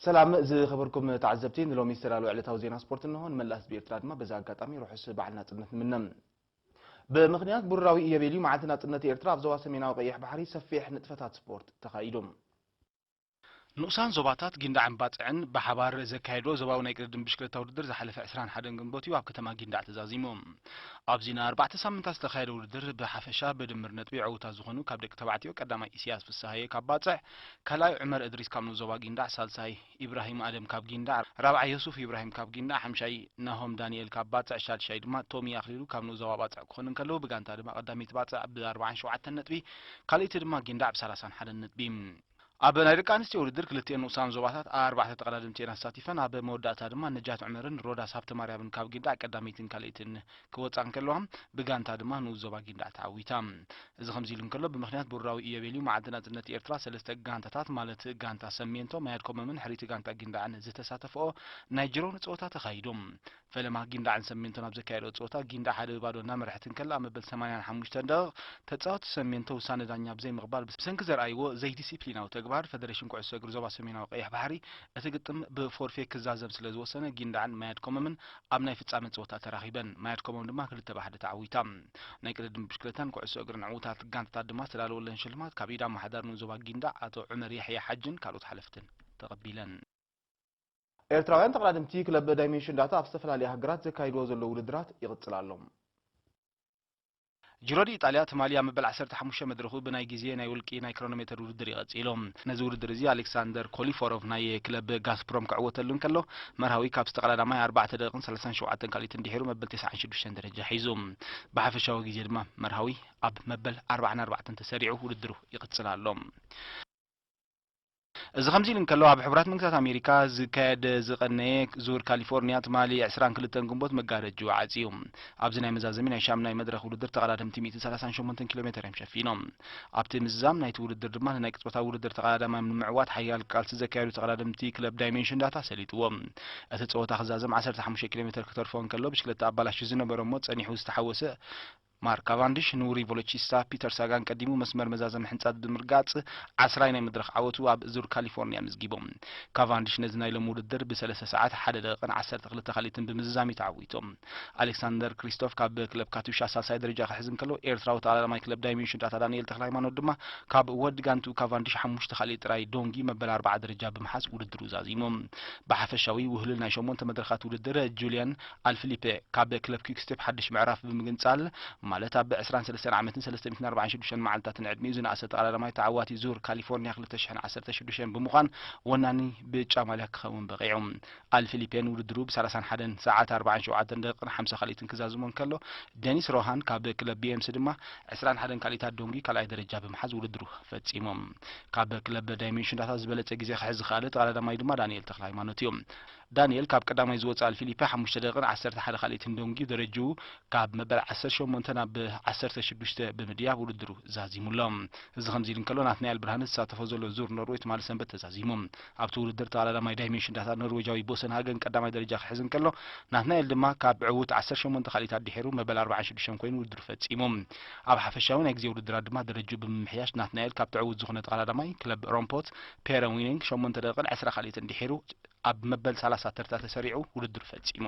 ሰላም ዝኸበርኩም ተዓዘብቲ፣ ንሎሚ ዝተዳለወ ዕለታዊ ዜና ስፖርት እንሆ። ንመላእ ህዝቢ ኤርትራ ድማ በዚ ኣጋጣሚ ርሑስ በዓል ናጽነት ንምነ። ብምኽንያት ብሩራዊ ኢዮቤልዩ መዓልቲ ናጽነት ኤርትራ ኣብ ዞባ ሰሜናዊ ቀይሕ ባሕሪ ሰፊሕ ንጥፈታት ስፖርት ተኻይዱ። ንኡሳን ዞባታት ጊንዳዕን ባጽዕን ብሓባር ዘካየድዎ ዞባዊ ናይ ቅድድም ብሽክለታ ውድድር ዝሓለፈ ዕስራን ሓደን ግንቦት እዩ ኣብ ከተማ ጊንዳዕ ተዛዚሙ። ኣብዚ ንኣርባዕተ ሳምንታት ዝተኻየደ ውድድር ብሓፈሻ ብድምር ነጥቢ ዕውታት ዝኾኑ ካብ ደቂ ተባዕትዮ ቀዳማይ ኢሳያስ ፍስሃየ ካብ ባጽዕ፣ ካልኣይ ዑመር እድሪስ ካብ ንኡስ ዞባ ጊንዳዕ፣ ሳልሳይ ኢብራሂም ኣደም ካብ ጊንዳዕ፣ ራብዓይ ዮሱፍ ኢብራሂም ካብ ጊንዳዕ፣ ሓምሻይ ናሆም ዳንኤል ካብ ባጽዕ፣ ሻድሻይ ድማ ቶሚ ኣኽሊሉ ካብ ንኡስ ዞባ ባጽዕ ክኾኑ እንከለዉ፣ ብጋንታ ድማ ቀዳመይቲ ባጽዕ ብኣርባዓን ሸውዓተን ነጥቢ፣ ካልኣይቲ ድማ ጊንዳዕ ብሰላሳን ሓደን ነጥቢ። ኣብ ናይ ደቂ ኣንስትዮ ውድድር ክልቲኤን ንኡሳን ዞባታት ኣርባዕተ ተቐዳደምቲ እየን ኣሳቲፈን። ኣብ መወዳእታ ድማ ነጃት ዑመርን ሮዳስ ሃብተማርያምን ካብ ጊንዳዕ ቀዳመይትን ካልኣይትን ክወጻ እንከለዋ፣ ብጋንታ ድማ ንኡስ ዞባ ጊንዳዕ ተዓዊታ። እዚ ከምዚ ኢሉ እንከሎ፣ ብምኽንያት ብሩራዊ ኢዮቤልዩ መዓልቲ ናጽነት ኤርትራ ሰለስተ ጋንታታት ማለት ጋንታ ሰሜንቶ፣ ማያድ ኮመምን ሕርይቲ ጋንታ ጊንዳዕን ዝተሳተፈኦ ናይ ጅሮኒ ጸወታ ተኻይዱ። ፈለማ ጊንዳዕን ሰሜንቶን ኣብ ዘካየደኦ ጸወታ ጊንዳዕ ሓደ ብባዶ እናመርሐት እንከላ፣ ኣብ መበል ሰማንያን ሓሙሽተን ደቂቕ ተጻወትቲ ሰሜንቶ ውሳነ ዳኛ ብዘይምቕባል ብሰንኪ ዘርኣይዎ ዘይዲሲፕሊናዊ ተግባር፣ ፈደሬሽን ኩዕሶ እግሪ ዞባ ሰሜናዊ ቀይሕ ባሕሪ እቲ ግጥም ብፎርፌ ክዛዘም ስለ ዝወሰነ፣ ጊንዳዕን ማያድ ኮመምን ኣብ ናይ ፍጻመ ጸወታ ተራኺበን። ማያድ ኮመም ድማ ክልተ ብሓደ ተዓዊታ። ናይ ቅድድም ብሽክለታን ኩዕሶ እግርን ዕዉታት ጋንታታት ድማ ዝተዳለወለን ሽልማት ካብ ኢድ ኣመሓዳሪ ንኡስ ዞባ ጊንዳዕ ኣቶ ዑመር ያሕያ ሓጅን ካልኦት ሓለፍትን ተቐቢለን። ኤርትራውያን ተቐዳደምቲ ክለብ ዳይሜንሽን ዳታ ኣብ ዝተፈላለያ ሃገራት ዘካይድዎ ዘለዉ ውድድራት ይቕጽል ኣሎ። ጂሮ ዲ ኢጣልያ ትማሊ ኣብ መበል ዓሰርተ ሓሙሽተ መድረኹ ብናይ ግዜ ናይ ውልቂ ናይ ክሮኖሜተር ውድድር እዩ ቀጺሉ። ነዚ ውድድር እዚ ኣሌክሳንደር ኮሊፎሮቭ ናይ ክለብ ጋዝፕሮም ክዕወተሉ እንከሎ፣ መርሃዊ ካብ ዝተቐዳዳማይ ኣርባዕተ ደቂቕን ሰላሳን ሸውዓተን ካልኢትን ድሒሩ መበል ተስዓን ሽዱሽተን ደረጃ ሒዙ። ብሓፈሻዊ ግዜ ድማ መርሃዊ ኣብ መበል ኣርባዓን ኣርባዕተን ተሰሪዑ ውድድሩ ይቕጽል ኣሎ። እዚ ከምዚ ኢሉ እንከሎ፣ ኣብ ሕቡራት መንግስታት ኣሜሪካ ዝካየድ ዝቐነየ ዙር ካሊፎርኒያ ትማሊ ዕስራን ክልተን ግንቦት መጋረጅኡ ዓጽዩ። ኣብዚ ናይ መዛዘሚ ናይ ሻምናይ መድረኽ ውድድር ተቐዳደምቲ ሚእትን ሰላሳን ሸሞንተን ኪሎ ሜተር እዮም ሸፊኖም። ኣብቲ ምዝዛም ናይቲ ውድድር ድማ ንናይ ቅጽበታዊ ውድድር ተቐዳዳማይ ንምዕዋት ሓያል ቃልሲ ዘካየዱ ተቐዳደምቲ ክለብ ዳይሜንሽን ዳታ ሰሊጥዎም። እቲ ጸወታ ክዛዘም ዓሰርተ ሓሙሽተ ኪሎ ሜተር ክተርፎ እንከሎ፣ ብሽክለታ ኣባላሹ ዝነበረ እሞ ጸኒሑ ዝተሓወሰ ማርክ ካቫንዲሽ ንውሩይ ቮሎቺስታ ፒተር ሳጋን ቀዲሙ መስመር መዛዘሚ ሕንጻት ብምርጋጽ ዓስራይ ናይ መድረኽ ዓወቱ ኣብ ዙር ካሊፎርኒያ ኣመዝጊቡ። ካቫንዲሽ ነዚ ናይ ሎሚ ውድድር ብሰለስተ ሰዓት ሓደ ደቂቕን ዓሰርተ ክልተ ካልኢትን ብምዝዛም እዩ ተዓዊቱ። ኣሌክሳንደር ክሪስቶፍ ካብ ክለብ ካቱሻ ሳልሳይ ደረጃ ክሕዝ እንከሎ፣ ኤርትራዊ ተቐዳዳማይ ክለብ ዳይሜንሽን ዳታ ዳንኤል ተኽለሃይማኖት ድማ ካብ ወዲ ጋንቱ ካቫንዲሽ ሓሙሽተ ካልኢት ጥራይ ዶንጊ መበል ኣርብዓ ደረጃ ብምሓዝ ውድድሩ ዛዚሙ። ብሓፈሻዊ ውህሉል ናይ ሸሞንተ መድረኻት ውድድር ጁልያን ኣልፊሊፔ ካብ ክለብ ኪክስቴፕ ሓድሽ ምዕራፍ ብምግንጻል፣ ማለት ኣብ ዕስራን ሰለስተን ዓመትን ሰለስተ ሚእትን ኣርባዓን ሽዱሽተን መዓልታትን ዕድሚኡ ዝነኣሰ ተቐዳዳማይ ተዓዋቲ ዙር ካሊፎርኒያ ክልተ ሽሕን ዓሰርተ ሽዱሽተን ብምዃን ወናኒ ብጫ ማልያ ክኸውን በቒዑ። ኣልፊሊፔ ንውድድሩ ብሰላሳን ሓደን ሰዓት ኣርባዓን ሸውዓተን ደቂቕን ሓምሳ ካልኢትን ክዛዝሞ እንከሎ፣ ደኒስ ሮሃን ካብ ክለብ ቢ ኤም ሲ ድማ ዕስራን ሓደን ካልኢታት ዶንጊ ካልኣይ ደረጃ ብምሓዝ ውድድሩ ፈጺሙ። ካብ ክለብ ዳይሜንሽን ዳታ ዝበለጸ ግዜ ክሕዝ ዝኸኣለ ተቐዳዳማይ ድማ ዳንኤል ተኽለሃይማኖት እዩ። ዳንኤል ካብ ቀዳማይ ዝወጽእ ኣልፊሊፔ ሓሙሽተ ደቂቕን ዓሰርተ ሓደ ካልኢትን ዶንጊ ደረጅኡ ካብ መበል ዓሰርተ ሸሞንተ ናብ ዓሰርተ ሽዱሽተ ብምድያብ ውድድሩ ዛዚሙ ኣሎ። እዚ ከምዚ ኢሉ እንከሎ፣ ናትናኤል ብርሃነ ዝሳተፎ ዘሎ ዙር ኖርዌይ ትማሊ ሰንበት ተዛዚሙ። ኣብቲ ውድድር ተቐዳዳማይ ዳይሜንሽን ዳታ ኖርዌጃዊ ቦሰን ሃገን ቀዳማይ ደረጃ ክሕዝ እንከሎ፣ ናትናኤል ድማ ካብ ዕዉት ዓሰርተ ሸሞንተ ካልኢታት ድሒሩ መበል ኣርባዓን ሽዱሽተን ኮይኑ ውድድሩ ፈጺሙ። ኣብ ሓፈሻዊ ናይ ግዜ ውድድራት ድማ ደረጅኡ ብምምሕያሽ፣ ናትናኤል ካብቲ ዕዉት ዝኾነ ተቐዳዳማይ ክለብ ሮምፖት ፔረ ዊኒንግ ሸሞንተ ደቂቕን ዕስራ ካልኢትን ድሒሩ ኣብ መበል ሰላሳ ተርታ ተሰሪዑ ውድድሩ ፈጺሙ።